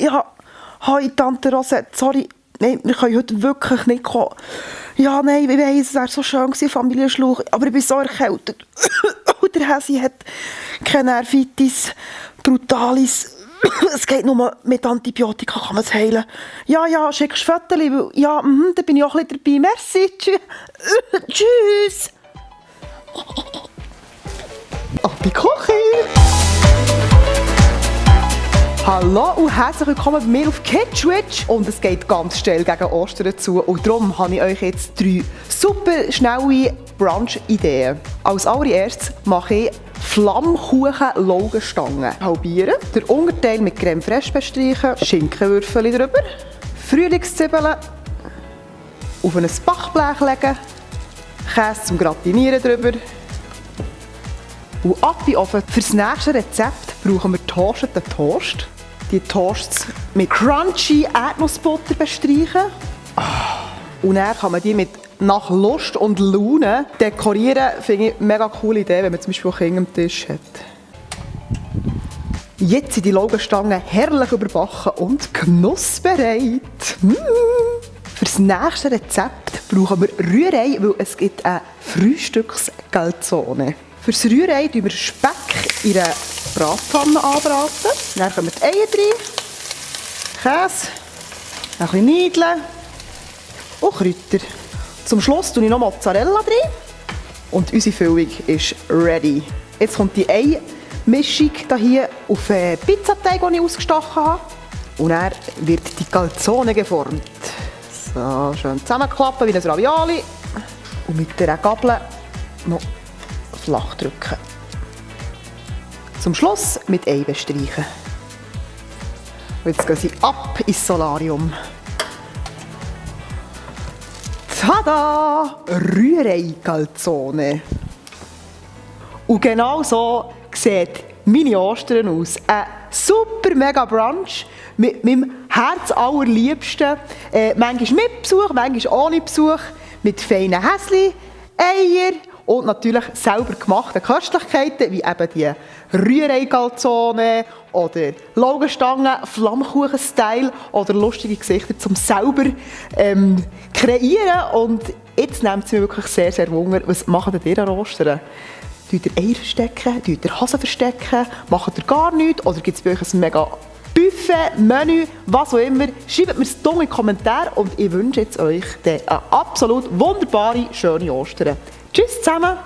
Ja, hi Tante Rosette, sorry. Nein, wir können heute wirklich nicht kommen. Ja, nein, ich weiss, es wäre so schön gewesen, Familienschluch, aber ich bin so erkältet. Und der Häsi hat keine Nervitis, Brutalis. Es geht nur mit Antibiotika, kann man es heilen. Ja, schickst du Fotos? Ja, da bin ich auch ein bisschen dabei. Merci, tschüss. Abikochi! Hallo und herzlich willkommen bei mir auf Kitschwitch. Und es geht ganz schnell gegen Ostern zu. Und darum habe ich euch jetzt 3 super schnelle Brunch-Ideen. Als allererstes mache ich Flammkuchen-Laugenstangen. Halbieren, den Unterteil mit Creme Fraiche bestreichen, Schinkenwürfel drüber, Frühlingszwiebeln auf ein Backblech legen, Käse zum Gratinieren drüber und ab in den Ofen. Für das nächste Rezept brauchen wir toasteten Toast. Die Toasts mit crunchy Erdnussbutter bestreichen. Und dann kann man die mit nach Lust und Laune dekorieren. Finde ich eine mega coole Idee, wenn man zum Beispiel auch Kinder am Tisch hat. Jetzt sind die Laugenstangen herrlich überbacken und genussbereit. Für das nächste Rezept brauchen wir Rührei, weil es gibt eine Frühstückscalzone. Für das Rührei tun wir Speck in einer Bratpfanne anbraten. Dann kommen die Eier rein, Käse, ein bisschen Niedeln und Kräuter. Zum Schluss tue ich noch Mozzarella rein und unsere Füllung ist ready. Jetzt kommt die Ei-Mischung hier auf den Pizzateig, den ich ausgestochen habe. Und dann wird die Calzone geformt. So, schön zusammenklappen wie ein Ravioli. Und mit der Gabel noch flach drücken. Zum Schluss mit Ei bestreichen. Und jetzt gehen sie ab ins Solarium. Tada! Rührei-Calzone. Und genau so sieht meine Ostern aus. Ein super mega Brunch mit meinem Herzallerliebsten. Manchmal mit Besuch, manchmal ohne Besuch. Mit feinen Häsli, Eier und natürlich selber gemachten Köstlichkeiten, wie eben die Rührei-Calzone oder Laugenstangen, Flammkuchen-Style oder lustige Gesichter zum selber kreieren. Und jetzt nimmt es mir wirklich sehr, sehr Wunder, was macht ihr an Ostern? Tut ihr Eier verstecken? Tut ihr Hasen verstecken? Macht ihr gar nichts? Oder gibt es bei euch ein mega Buffet, Menü, was auch immer? Schreibt mir es in die Kommentare und ich wünsche jetzt euch eine absolut wunderbare, schöne Ostern. Tschüss zusammen!